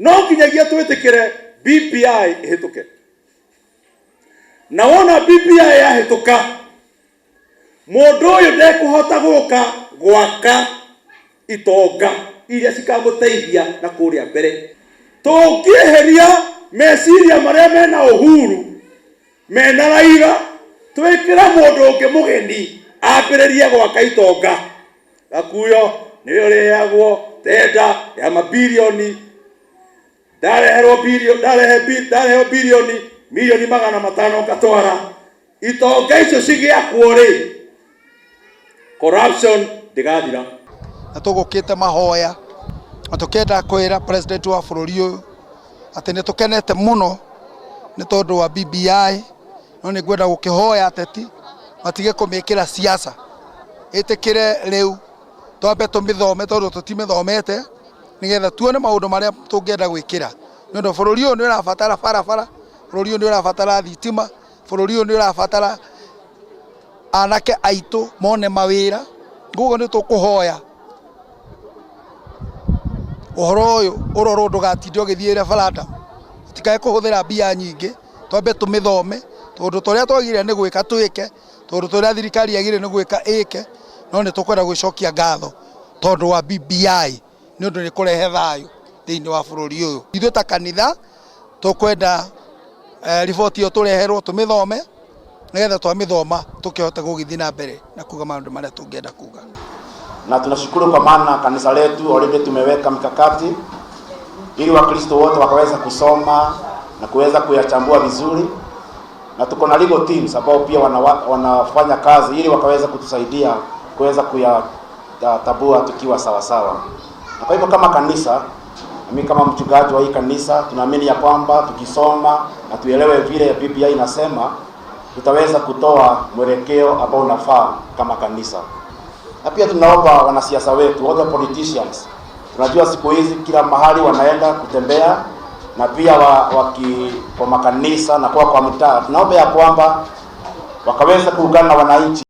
No nginyagia twĩtĩkĩre BBI ĩhĩtũke, na wona BBI yahĩtũka, mũndũ ũyũ ndekũhota gũka gwaka itonga iria cikamũteithia na kũrĩa mbere. Tũngĩeheria meciria marĩa mena Uhuru, mena Raila, twĩkĩre mũndũ ũngĩ mũgeni ambĩrĩrie gwaka itonga. Gakuyo nĩwe ũrĩheagwo tenda ya mabilioni, ndareherwo bilio, ndareheo bilioni milioni 500 ngatwara itonga icio cigĩakwo rĩ, corruption ndĩgathira. Na tũgũkĩte mahoya na tũkenda kwĩra president wa bũrũri ũyũ atĩ nĩ tũkenete mũno nĩ tondũ wa BBI, no nĩ ngwenda gũkĩhoya ateti matige kũmĩkĩra siasa, ĩtĩkĩre rĩu twambe tũmĩthome tondũ tũtimĩthomete, nĩgetha tuone maũndũ marĩa tũngĩenda gwĩkĩra, nĩ ũndũ bũrũri ũyũ nĩ ũrabatara barabara, bũrũri ũyũ nĩ ũrabatara thitima, bũrũri ũyũ nĩ ũrabatara anake aitũ mone mawĩra. Koguo nĩ tũkũhoya ũhoro ũyũ ũrorwo, ndũgatinde ũgĩthiĩ referendum, tũtikae kũhũthĩra mbia nyingĩ, twambe tũmĩthome tondũ tũrĩa twagĩrĩire nĩ gwĩka twĩke, tondũ tũrĩa thirikari yagĩrĩire nĩ gwĩka ĩke. No nĩ tũkwenda gwĩcokia ngatho tondũ wa BBI, nĩ ũndũ nĩ kũrehe thayũ thĩinĩ wa bũrũri ũyũ. Ithuĩ ta kanitha tũkwenda riboti ĩyo tũreherwo tũmĩthome, nĩgetha twamĩthoma tũkĩhote gũgĩthiĩ na mbere na kuga maũndũ marĩa tũngĩenda kuga. Na tunashukuru kwa maana kanisa letu already tumeweka mikakati ili Wakristo wote wakaweza kusoma na kuweza kuyachambua vizuri, na tuko na legal teams ambao pia wanafanya kazi ili wakaweza kutusaidia kuweza kuyatabua tukiwa sawa sawa. Na kwa hivyo kama kanisa, mimi kama mchungaji wa hii kanisa, tunaamini ya kwamba tukisoma na tuelewe vile BBI inasema, tutaweza kutoa mwelekeo ambao unafaa kama kanisa. Na pia tunaomba wanasiasa wetu, all the politicians, tunajua siku hizi kila mahali wanaenda kutembea na pia kwa makanisa na kwa mtaa, tunaomba ya kwamba wakaweza kuungana na wananchi.